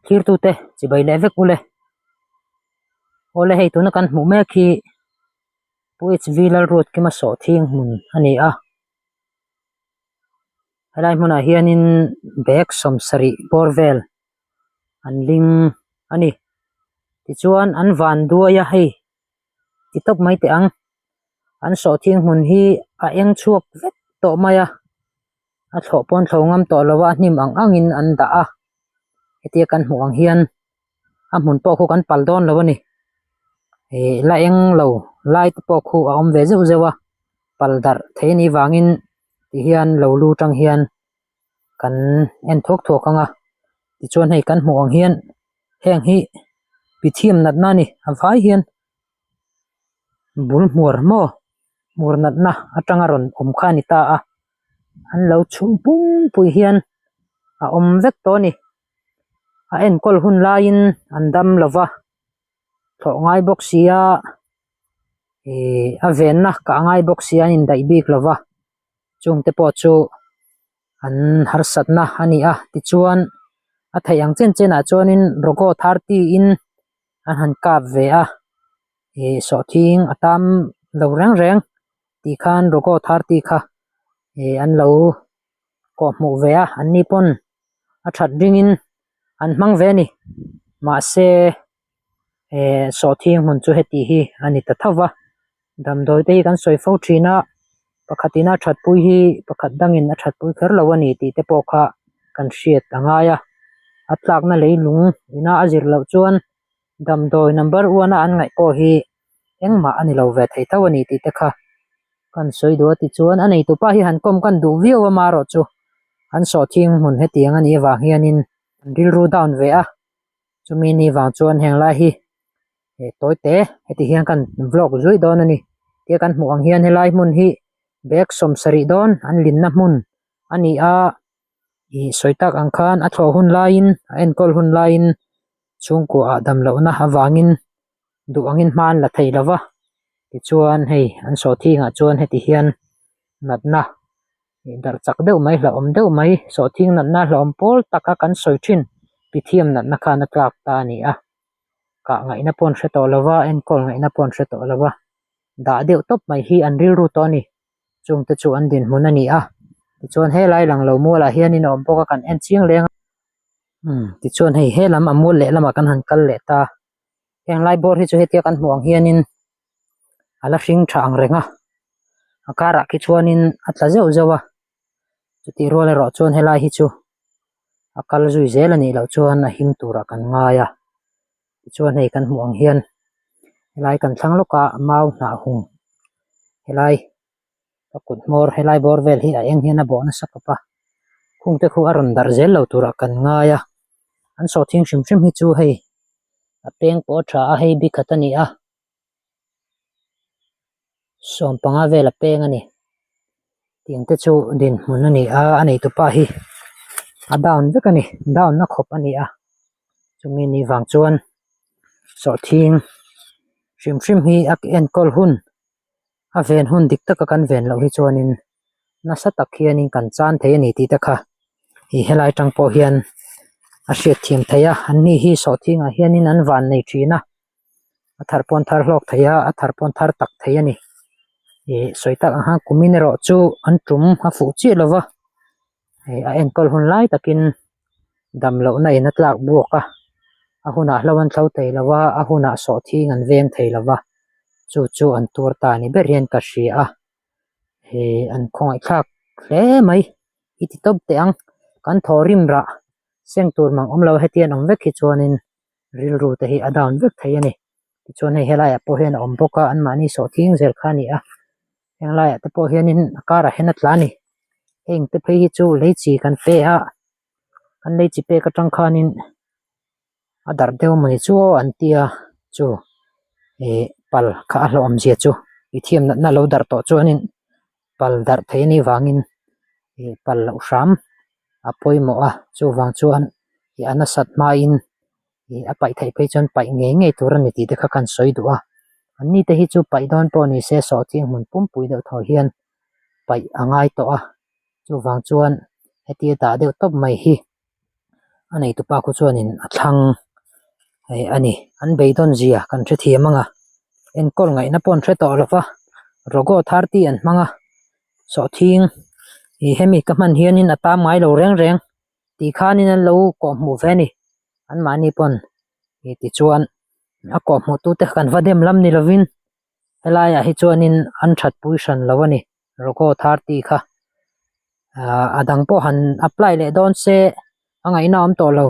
Thirtute chibai leh vek ule. Awle hei tuna kan hmuh mek hi Pu HV Lalruatkima sawhthing hmun a ni a. Helai hmunah hianin bag sawmsarih bawr vel an ling a ni. Tichuan an van duai a hei ti tawp mai teh ang. An sawhthing hmun hi a eng chhuak vek tawh mai a. A thlawh pawn thlo ngam tawh lo a, a hnim ang angin an dah a. Hetia kan hmuh ang hian a hmun pawh khu kan pal dawn lo a ni. Ih la eng lo lai te pawh khu a awm ve zeuh zeuh a, pal darh thei a nih vangin tihian lo lu tang hian kan en thuak thuak ang a. Tichuan hei kan hmuh ang hian heng hi pithiam natna a ni a vai hian. Bul hmuar maw hmuar natna atanga rawn awm kha a ni ta a an lo chhung pumpui hian a awm vek tawh a ni a enkawl hun laiin an dam lo va thlawh ngai bawk si a ihh a venna kah ngai bawk si a an indaih bik lo va chungte pawh chu an harsatna a ni a tichuan a theih ang chen chenah chuanin rogo thirty in. an han kap ve a ih sawhthing a tam lo reng reng tih khan rogo thirty kha ih an lo kawh hmuh ve a an ni pawn a that ringin an hmang ve a ni mahse eh sawhthing hmun chu heti hi a ni ta tho va damdawi te hi kan sawi fo thin a pakhat in a that pui hi pakhat dangin a that pui kher lo a ni tih te pawh kha kan hriat a ngai a a tlakna leilung ina a zir loh chuan damdawi number one a an ngaih pawh hi engmah a ni lo ve thei tho a ni tih te kha kan sawi duh a tichuan a neitupa hi han kawm kan duh viau a marawh chu an sawhthing hmun hetiang a nih avang hianin an rilru down ve a chumi ni vang chuan heng lai hi eh tawi te heti hian kan vlog zui dawn a ni tia kan hmuh ang hian helai hmun hi bag sawmsarih dawn an linna hmun a ni a ih sawi tak ang khan a thlawh hun laiin a enkawl hun laiin chhungkua ah dam lohna avangin duh angin hma an la thei lo va tichuan hei an sawhthing ah chuan heti hian natna ih darh chak deuh mai hlauhawm deuh mai sawhthing natna hlauhawm pawl taka kan sawi thin pithiam natna khan a tlak ta a ni a kah ngaihna pawh an hre tawh lo va enkawl ngaihna pawh an hre tawh lo va dah deuh tawp mai hi an rilru tawh a ni chungte chu an dinhmun a ni a tichuan helai lang lo mualah hianin a awm bawk a kan en chiang leng a umm tichuan hei he lam a mual lehlamah kan han kal leh ta heng lai bawr hi chu hetia kan hmuh ang hianin a la hring tha ang reng a a karah khi chuanin a tla zeuh zeuh a chutih rual erawh chuan helai hi chu a kal zui zel a nih loh chuan a him turah kan ngai a tichuan hei kan hmuh ang hian helai kan thlang lawk a mau hnah hung helai ka kut hmawr helai bawr vel hi a eng hian a bawh nasa khawp a khung te khu a rawn darh zel lo turah kan ngai a an sawhthing hrim hrim hi chu hei a peng pawh a tha a hei bikhat a ni a. Sawm panga vel a peng a ni tiang te chu dinhmun a ni a a neitupa hi a down vek a ni down na khawp a ni a chumi ni vang chuan sawhthing hrim hrim hi a enkawl hun a ven hun dik taka kan ven loh hi chuanin nasa tak hianin kan chan thei a ni tih te kha ih helai tang pawh hian a hriat thiam theih a an ni hi sawhthing ah hianin an van nei thin a. A thar pawn thar hlawk thei a a thar pawn thar tak thei a ni ih sawi tak ang khan kumin erawh chu an tum a fuh chiah lo va ih a enkawl hun lai takin dam lohna in a tlak buak a a hunah hlo an thlo thei lo va a hunah sawhthing an veng thei lo va chu chu an tuar ta ni ber hian ka hria a ih an khawngaih thlak hle mai i ti tawp teh ang kan thaw rim rah seng tur mang awm lo hetiang awm vek hi chuanin. Rilru te hi a down vek thei a ni tichuan hei helaiah pawh hian a awm bawk a anmahni sawhthing zel kha a ni a heng laiah te pawh hianin a karah hian a tla a ni heng te phei hi chu lei chi kan pe a kan lei chi pek atang khanin a darh deuh mawni chu aw an tia chu ih pal kha a hlauhawm zia chu i thiam natna lo darh tawh chuanin pal darh thei a nih vangin ih pal loh hram a pawimawh a chuvang chuan ih a nasat hmain ih a paih theih phei chuan paih ngei ngei tur a ni tih te kha kan sawi duh a an ni te hi chu paih dawn pawh ni se sawhthing hmun pumpui deuh thaw hian paih a ngai tawh a chuvang chuan hetia dah deuh tawp mai hi. A neitupa khu chuanin a thlang eh a ni. An beidawn zia kan hrethiam ang a, enkawl ngaihna pawh an hre tawh lo va, rogo thirty an hmang a, sawhthing ih hemi ka hman hianin a tam ngai lo reng reng tih khanin an lo kawhhmuh ve a ni. Anmahni pawn ih tichuan a kawhhmuh tute kan va dem lam ni lovin helaiah hi chuanin an thatpui hran lo a ni rogo thirty kha ah a dang pawh han apply leh dawn se a ngaihna a awm tawh lo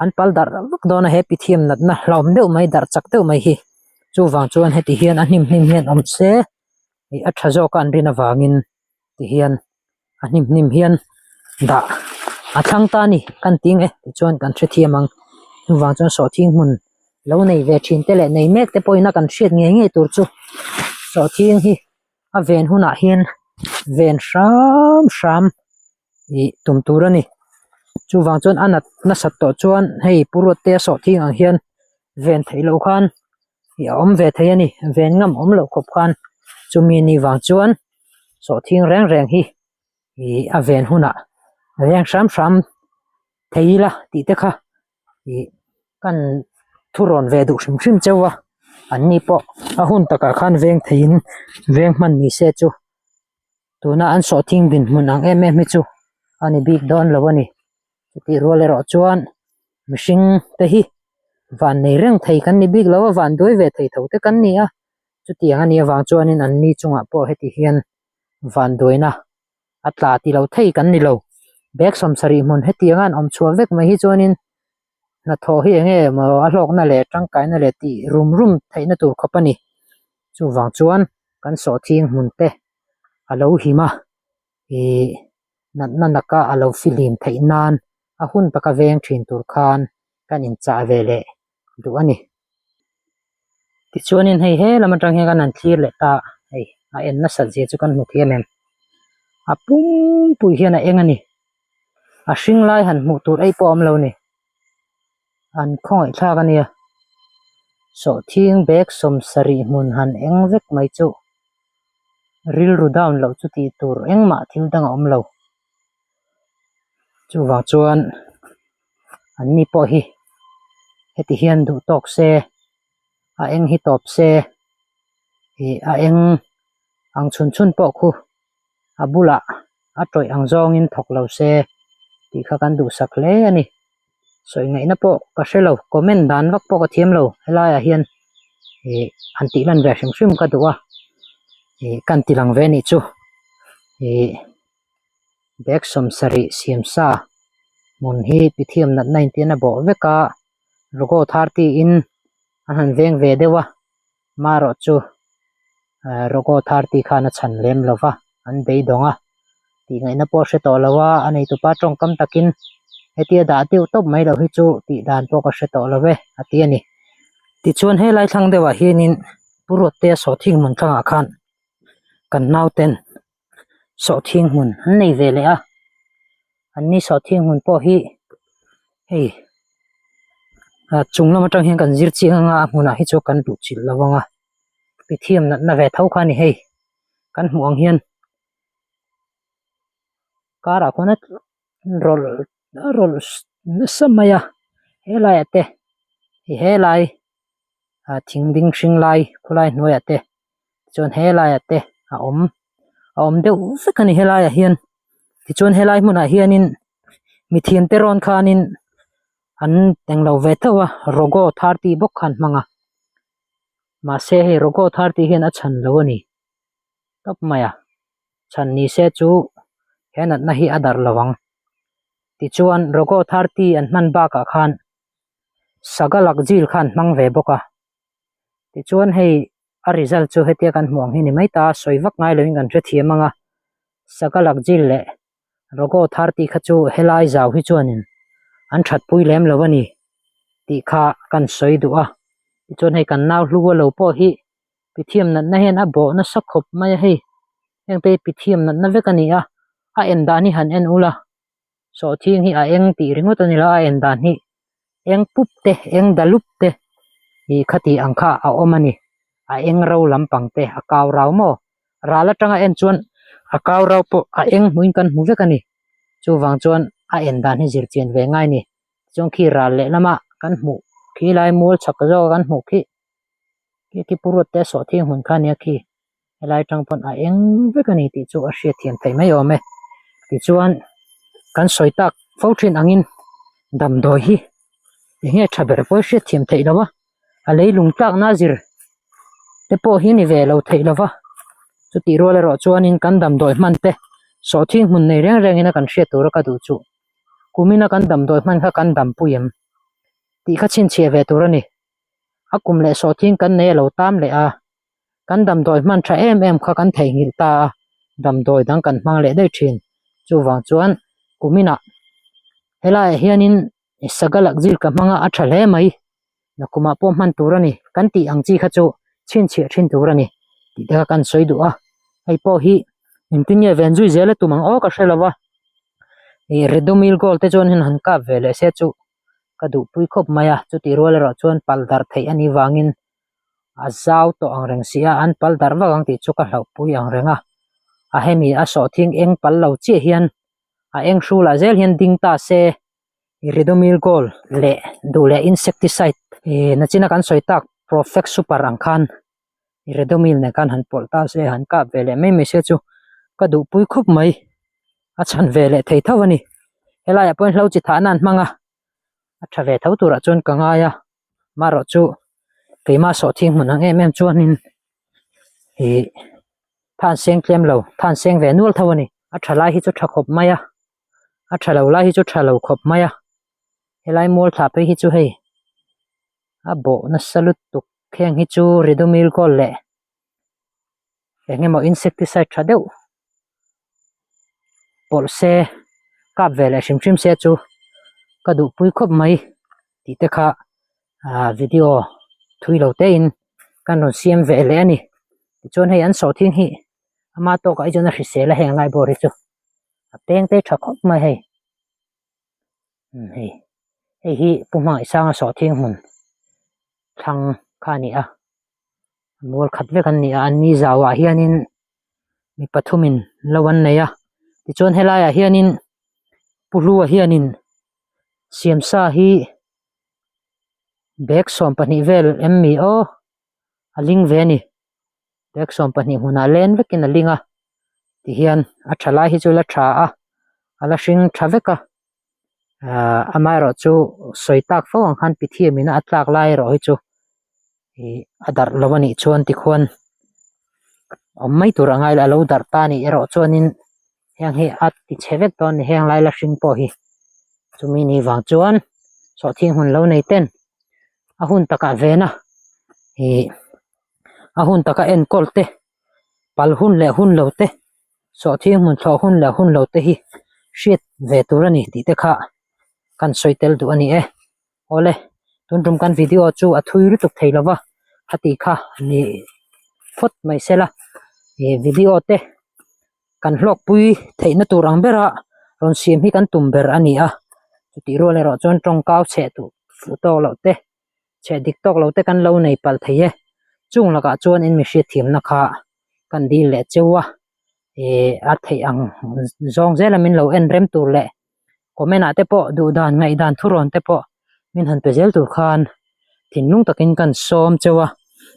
an pal darh vak dawn a he pithiam natna hlauhawm deuh mai darh chak deuh mai hi chuvang chuan heti hian a hnim hnim hian awm se ih a tha zawk a an rin avangin ti hian a hnim hnim hian dah a thlang ta a ni kan ti ang e tichuan kan hrethiam ang chuvang chuan sawhthing hmun lo nei ve thin te leh nei mek te pawhin a kan hriat ngei ngei tur chu sawhthing hi a ven hunah hian ven hram hram ih tum tur a ni chuvang chuan a nat nasat tawh chuan hei pu ruat te a sawhthing ang hian ven theih loh khan ih a awm ve thei a ni ven ngam awm loh khawp khan chumi ni vang chuan sawhthing reng reng hi ih a ven hunah veng hram hram thei ila tih te kha ih kan thurawn ve duh hrim hrim chauh a an ni pawh a hun takah khan veng theiin veng hman ni se chu tuna an sawhthing dinhmun ang em em hi chu a ni bik dawn lo a ni chutih rual erawh chuan mihring te hi van nei reng thei kan ni bik lo a van duai ve thei tho te kan ni a chutiang a nih avang chuanin an ni chungah pawh heti hian van duaina a tla ti lo thei kan ni lo bag sawmsarih hmun hetianga an awm chhuah vek mai hi chuanin hnathawh hi eng nge maw a hlawkna leh tangkaina leh tih rum rum theihna tur khawp a ni chuvang chuan kan sawhthing hmun te a lo him a ih natna naka a lo fihlim theih nan a hun taka veng thin tur khan kan inchah ve leh duh a ni. Tichuanin hei he lam atang hian kan han thlir leh ta a, hei a en nasat zia chu kan hmu thiam em? A pumpui hian a eng a ni. A hring lai han hmuh tur ei pawh a awm lo a ni. An khawngaih thlak a nia. Sawhthing bag sawmsarih hmun han eng vek mai chu rilru down loh chu tih tur engmah thil dang a awm lo. Chuvang chuan an ni pawh hi heti hian duh tawk se a eng hi tawp se ih a eng ang chhun chhun pawh khu a bulah a tawih ang zawngin thawk lo se tih kha kan duhsak hle a ni sawi ngaihna pawh ka hre lo comment dan vak pawh ka thiam lo helaiah hian ih han tih lan ve hrim hrim ka duh a ih kan ti lang ve anih chu ih. Bag sawmsarih siamsa hmun hi Pythium natna intian a bawh vek a logo thirty in an han veng ve deuh a marawh chu eh logo thirty khan a chhan lem lo va an beidawng a tih ngaihna pawh a hre tawh lo a a neitupa tawngkam takin hetia dah deuh tawp mai loh hi chu tih dan pawh ka hre tawh lo e a ti a ni. Tichuan helai thlang deuhah hianin Pu Ruattea sawhthing hmun thlangah khan kan nauten sawhthing hmun an nei ve leh a an ni sawhthing hmun pawh hi hei ah chung lam atang hian kan zir chiang anga a hmunah hi chu kan luh chilh lo ang a mithiam natna ve tho kha a ni hei kan hmuh ang hian karah khuan a rawlh a rawlh nasa mai a helaiah te helai ah thing ding hring lai khawlai hnuaiah te chuan helaiah te a awm a awm deuh vek a ni helaiah hian tichuan helai hmunah hianin mithiam te rawn khanin an englo ve tho a rogo thirty bawk kha an hmang a mahse hei rogo thirty hian a chhan lo a ni tawp mai a chhan ni se chu he natna hi a darh lo ang tichuan rogo thirty an hman bakah khan saga lakjil kha an hmang ve bawk a tichuan hei a result chu hetia kan hmuh ang hi ni mai ta sawi vak ngai loin kan hrethiam ang a saga lakjil leh rogo thirty kha chu helai zau hi chuanin an that pui lem lo a ni tih kha kan sawi duh a tichuan hei kan nau hlu a lo pawh hi pithiam natna hian a bawh nasa khawp mai a hei heng te hi pithiam natna vek a ni a a en dan hi han en ula. Sawhthing hi a eng tih ringawt a ni lo a en dan hi eng pup te eng dalup te ih khati ang kha a awm a ni a eng ro lampang te a kau rau maw ral atanga en chuan a kau rau pawh a eng hmuhin kan hmu vek a ni chuvang chuan. a en dan hi zir chian ve ngai a ni chuan khi ral leh lama kan hmuh khi lai mual chhak zawk a kan hmuh khi khi khi pu ruat te a sawh thing hmun kha a nia khi helai atang pawn a eng vek a ni tih chu a hriat thiam theih mai awm e tichuan kan sawi tak fo thin angin damdawi hi eng nge tha ber pawh hriat thiam theih loh a a leilung tlakna a zir te pawh hi ni ve lo theih lova chutih rual erawh chuanin kan damdawi hman te sawhthing hmun nei reng rengin a kan hriat tura ka duh chuh kumina kan damdawi hman kha kan dampui em tih kha chhinchhiah ve tur a ni a kum leh sawhthing kan nei a lo tam leh a. Kan damdawi hman tha em em kha kan theihnghilh ta a, damdawi dang kan hmang leh daih thin. Chuvang chuan kuminah helaiah hianin saga lakzir ka hmang a, a tha hle mai. Nakumah pawh hman tur a ni. Kan tih ang chi kha chu chhinchhiah thin tur a ni tih te kha kan sawi duh a. Hei pawh hi engtin nge ven zui zel a tum ang aw ka hre lo va. Ih Redomil Gold te chuan han kap ve leh se chu ka duhpui khawp mai a. Chutih rual erawh chuan pal darh theih a nih vangin a zau tawh ang reng si a an pal darh vak ang tih chu ka hlauhpui ang reng a a hemi a sawhthing eng pal lo chiah hian a eng hrulah zel hian ding ta se Ridomil Gold leh duh leh insecticide ih nachina kan sawi tak Profect Super ang khan Ridomil nen khan han pawlh ta se han kap ve leh mai mai se chu ka duhpui khawp mai a chhan ve leh thei tho a ni helaiah pawh hian hlo chi thahna an hmang a a tha ve tho turah chuan ka ngai a. Marawh chu keimah sawhthing hmun ang em em chuanin ih than seng tlem lo than seng ve nual tho a ni a tha lai hi chu tha khawp mai a a tha lo lai hi chu tha lo khawp mai a helai mual thla phei hi chu hei a bawh nasa lutuk heng hi chu Ridomil gold leh eng emaw insecticide tha deuh pawlh se kap ve leh hrim hrim se chu ka duh pui khawp mai tih te kha ah video thui lo te in kan rawn siam ve leh a ni tichuan hei an sawhthing hi ama tawkah hi chuan a hrisel a heng lai bawr hi chu a peng te tha khawp mai hei hei hei hi pu hmangaihsanga sawhthing hmun thlang kha a ni a. Mual khat vek an ni a an ni zauah hianin mi pathumin lo an nei a tichuan helaiah hianin pu hlua hianin siamsa hi bag 12 vel em mi aw a ling ve a ni bag 12 hmunah len vekin a ling a tihian a tha lai hi chu la tha a a la hring tha vek a ahh amaherawhchu sawi tak fo ang khan pithiam in a tlak lai erawh hi chu. Ih a darh lo a nih chuan tikhuan awm mai tur a ngai lo a lo darh ta a nih erawh chuanin heng hi a ti chhe vek dawn a ni heng lai la hring pawh hi chumi ni vang chuan sawhthing hun lo nei ten a hun takah ven a ih a hun taka enkawl te pal hun leh hun lo te sawhthing hmun thlawh hun leh hun lo te hi hriat ve tur a ni tih te kha kan sawi tel duh a ni e. Awle, tun tum kan video chu a thui lutuk thei lova, a tih kha ni phawt mai sela, ih video te kan hlawkpui theihna tur ang bera rawn siam hi kan tum ber a ni a, chutih rual erawh chuan tawngkau chheh duh fuh tawk loh te, chheh dik tawk loh te kan lo nei palh thei e, chung lakah chuan in mi hriatthiamna kha kan dil leh cheu a, ih a theih ang zawng zela min lo en rem tur leh. Comment ah te pawh duh dan ngaih dan thurawn te pawh min han pe zel tur khan thinlung takin kan sawm cheu a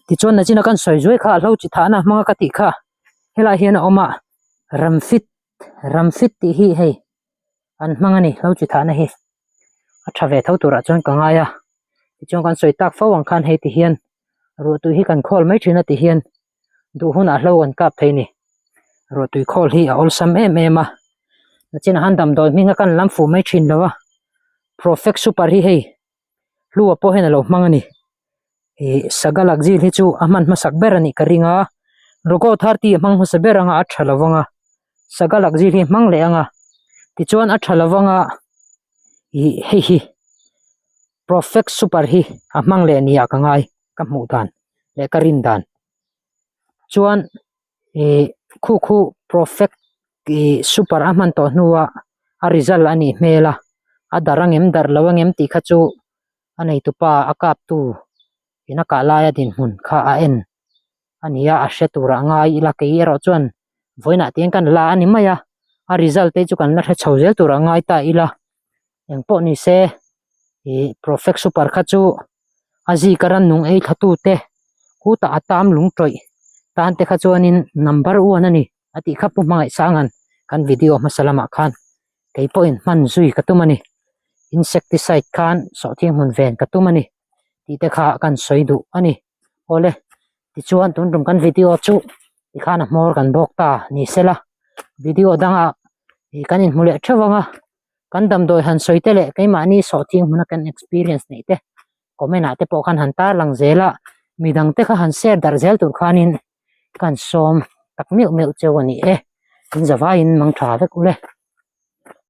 tichuan nachina kan sawi zuai kha a hlo chi thahna hmang a ka tih kha helaiah hian a awm a ramfit ramfit tih hi hei an hmang a ni hlo chi thahna hi a tha ve tho turah chuan ka ngai a tichuan kan sawi tak fo ang khan hei ti hian ruahtui hi kan khawl mai thin a ti hian. Duh hunah hlo an kap thei ni. Ruahtui khawl hi a awlsam em em a. Nachinah han damdawi hming a kan lam fuh mai thin lo a. Profect super hi hei hlua pawh hian a lo hmang a ni. Ih saga lakzil hi chu a hman hmasak ber a nih ka ring a. Rogo 30 a hmang hmasa ber anga a tha lo vang a. Saga lakzil hi hmang leh anga. Tichuan a tha lo vang a ih hei hi Profect super hi a hmang leh nia ka ngai ka hmuh dan. leh ka rin dan chuan ih khu khu profect ih super a hman tawh hnua a result a nih hmel a a darh angem darh lo angem tih kha chu a neitupa a kap tu in a kah laia dinhmun kha a en a ni a a hre turah a ngai ila kei erawh chuan vawiinah te hian kan la a ni mai a a result te chu kan la hre chho zel turah a ngai ta ila. Engpawh ni se ih Profect Super kha chu a zika rannung ei thla tute khutah a tam lung tawih tan te kha chuanin number one a ni a tih kha Pu Hmangaihsanga'n kan video hmasa lamah khan kei pawhin hman zui ka tum a ni. Insecticide khan sawhthing hmun ven ka tum a ni tih te kha kan sawi duh a ni. Awle tichuan tun tum kan video chu tikhan a hmawr kan bawk ta ni sela video dangah ih kan inhmu leh theuh ang a. Kan damdawi han sawi te leh keimahni sawhthing hmuna kan experience neih te comment ah te pawh khan han tarlang zel a midang te kha han share darh zel tur khanin kan sawm tak meuh meuh cheu a ni e in zavaiin mang tha vek ule.